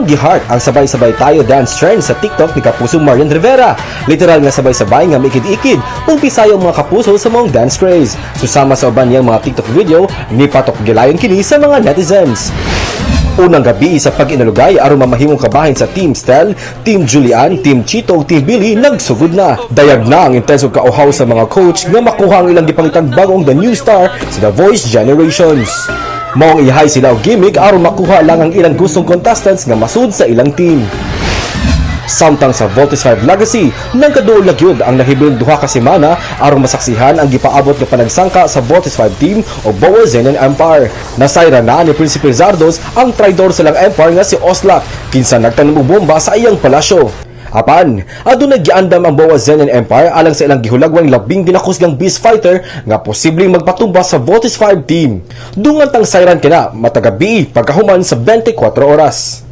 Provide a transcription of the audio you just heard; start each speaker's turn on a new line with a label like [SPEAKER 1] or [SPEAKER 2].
[SPEAKER 1] Daghang giheart ang sabay-sabay tayo dance trend sa TikTok ni Kapuso Marian Rivera. Literal nga sabay-sabay nga mikid-ikid umpisa yung mga kapuso sa maong dance craze. Susama sa uban niyang mga TikTok video, nipatok gilayon kini sa mga netizens. Unang gabi sa pag-inalugay aron mamahimong kabahin sa Team Stel, Team Julian, Team Chito ug Team Billy nagsugod na. Dayag na ang intense ug kauhaw sa mga coach nga makuha ang ilang gipangitang bagong the new star sa The Voice Generations. Maong ihay sila og gimmick aron makuha lang ang ilang gustong contestants nga masud sa ilang team. Samtang sa Voltes 5 Legacy, nagkaduol na gyud ang nahibilin 2 ka semana aron masaksihan ang gipaabot nga panagsangka sa Voltes 5 team o Boa Zenon Empire. Nasayra na ni Prinsipe Zardos ang traidor sa ilang empire nga si Oslak, kinsa nagtanom og bomba sa iyang palasyo. Apan, aduna giandam ang Boa Zenon Empire alang sa ilang gihulagwang labing ginakusgang beast fighter nga posibleng magpatumba sa Voltes 5 team. Dungan tang sayran kina matagabi pagkahuman sa 24 oras.